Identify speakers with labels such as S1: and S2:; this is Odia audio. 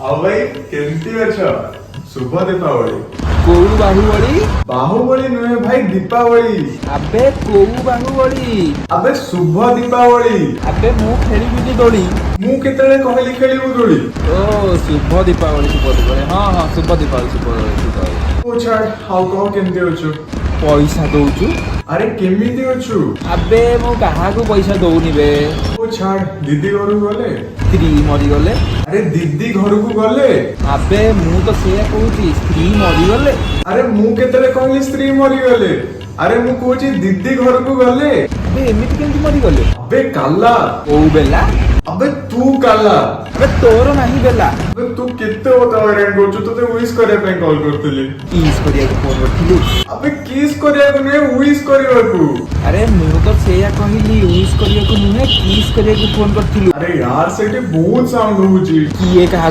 S1: ଆଉ ଭାଇ, କେମିତି ଅଛ? ଶୁଭ ଦୀପାବଳି।
S2: କୋଉ ବାହୁବଳି?
S1: ବାହୁବଳି ନୁହେଁ ଭାଇ, ଦୀପାବଳି।
S2: ଆବେ, କୋଉ ବାହୁବଳି?
S1: ଆବେ, ଶୁଭ ଦୀପାବଳି।
S2: ଆବେ, ମୁଁ ଖେଳିବିନି ଦୋଳି।
S1: ମୁଁ କେତେବେଳେ କହିଲି ଖେଳିବୁ ଦୋଳି?
S2: ଓ, ଶୁଭ ଦୀପାବଳି, ଶୁଭ ଦୀପାବଳି। ହଁ, ଶୁଭ ଦୀପାବଳି, ଶୁଭ ଦୀପାବଳି।
S1: ଓ ଛାଡ, ଆଉ କହ, କେମିତି ଅଛୁ?
S2: ପଇସା ଦଉଛୁ?
S1: ଆରେ, କେମିତି ଅଛୁ?
S2: ଆବେ, ମୁଁ କାହାକୁ ପଇସା ଦଉନି ବେ।
S1: ଓ ଛାଡ, ଦିଦି ଘରକୁ ଗଲେ?
S2: ସ୍ତ୍ରୀ ମରିଗଲେ?
S1: ଆରେ, ଦିଦି ଘରକୁ ଗଲେ?
S2: ଆବେ, ମୁଁ ତ ସେଇଆ କହୁଛି, ସ୍ତ୍ରୀ ମରିଗଲେ।
S1: ଆରେ, ମୁଁ କେତେବେଳେ କହିଲି ସ୍ତ୍ରୀ ମରିଗଲେ? ଆରେ, ମୁଁ କହୁଛି ଦିଦି ଘରକୁ ଗଲେ।
S2: ଆବେ, ଏମିତି କେମିତି ମରିଗଲେ?
S1: ଆବେ କାଲା।
S2: କୋଉ ବେଲା?
S1: ଆବେ, ତୁ କାଲା।
S2: ଆବେ, ତୋର ନାହିଁ ବେଲା।
S1: ଆବେ, ତୁ କେତେ ମତେ ହଇରାଣ କରୁଛୁ। ତୋତେ ୱିଶ କରିବା ପାଇଁ କଲ୍ କରିଥିଲି।
S2: କିସ୍ କରିବାକୁ ଫୋନ କରିଥିଲୁ?
S1: ଆବେ, କିସ୍ କରିବାକୁ ନୁହେଁ, ୱିଶ କରିବାକୁ।
S2: ଆରେ, ମୁଁ ତ ସେଇଆ କହିଲି, ୱିଶ କରିବାକୁ ନୁହେଁ, କିସ୍ କରିବାକୁ ଫୋନ କରିଥିଲୁ।
S1: ଆରେ ୟାର, ସେଠି ବହୁତ ସାଉଣ୍ଡ ହଉଛି।
S2: କିଏ କାହାକୁ